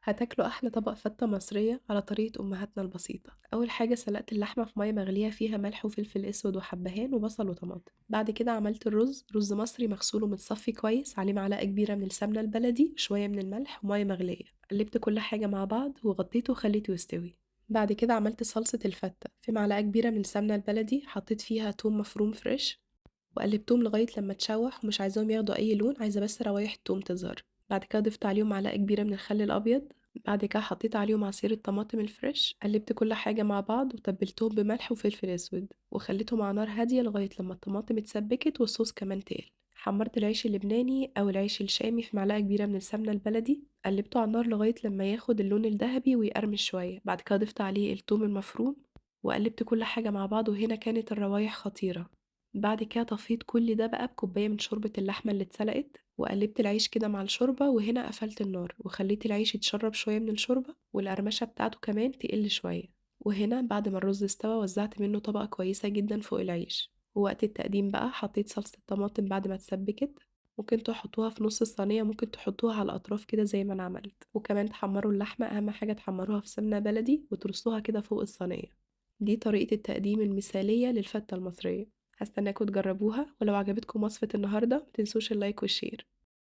هتاكلوا أحلى طبق فتة مصرية على طريقة أمهاتنا البسيطة. أول حاجة سلقت اللحمة في مية مغلية فيها ملح وفلفل أسود وحبهان وبصل وطماطم. بعد كده عملت الرز، رز مصري مغسول ومتصفي كويس، عليه معلقة كبيرة من السمنة البلدي وشوية من الملح ومية مغلية. قلبت كل حاجة مع بعض وغطيته وخليته يستوي. بعد كده عملت صلصة الفتة، في معلقة كبيرة من السمنة البلدي حطيت فيها توم مفروم fresh وقلبتهم لغاية لما تشوح، ومش عايزاهم ياخدوا أي لون، عايزة بس روايح التوم تظهر. بعد كده ضفت عليهم معلقة كبيرة من الخل الأبيض. بعد كده حطيت عليهم عصير الطماطم ال fresh. قلبت كل حاجة مع بعض وتبلتهم بملح وفلفل أسود وخليتهم على نار هادية لغاية لما الطماطم اتسبكت والصوص كمان تقل. حمرت العيش اللبناني أو العيش الشامي في معلقة كبيرة من السمنة البلدي، قلبته على النار لغاية لما ياخد اللون الذهبي ويقرمش شوية. بعد كده ضفت عليه التوم المفروم وقلبت كل حاجة مع بعض، وهنا كانت الروايح خطيرة. بعد كده طفيت كل ده بقى بكوباية من شوربة اللحمة اللي اتسلقت، وقلبت العيش كده مع الشوربة، وهنا قفلت النار وخليت العيش يتشرب شوية من الشوربة والقرمشة بتاعته كمان تقل شوية. وهنا بعد ما الرز استوى وزعت منه طبقة كويسة جدا فوق العيش. ووقت التقديم بقى حطيت صلصة الطماطم بعد ما اتسبكت، ممكن تحطوها في نص الصينية، ممكن تحطوها على الأطراف كده زي ما أنا عملت. وكمان تحمروا اللحمة، أهم حاجة تحمروها في سمنة بلدي وترصوها كده فوق الصينية. دي طريقة التقديم المثالية للفتة المصرية. هستناكم تجربوها، ولو عجبتكم وصفة النهاردة متنسوش ال like وال share.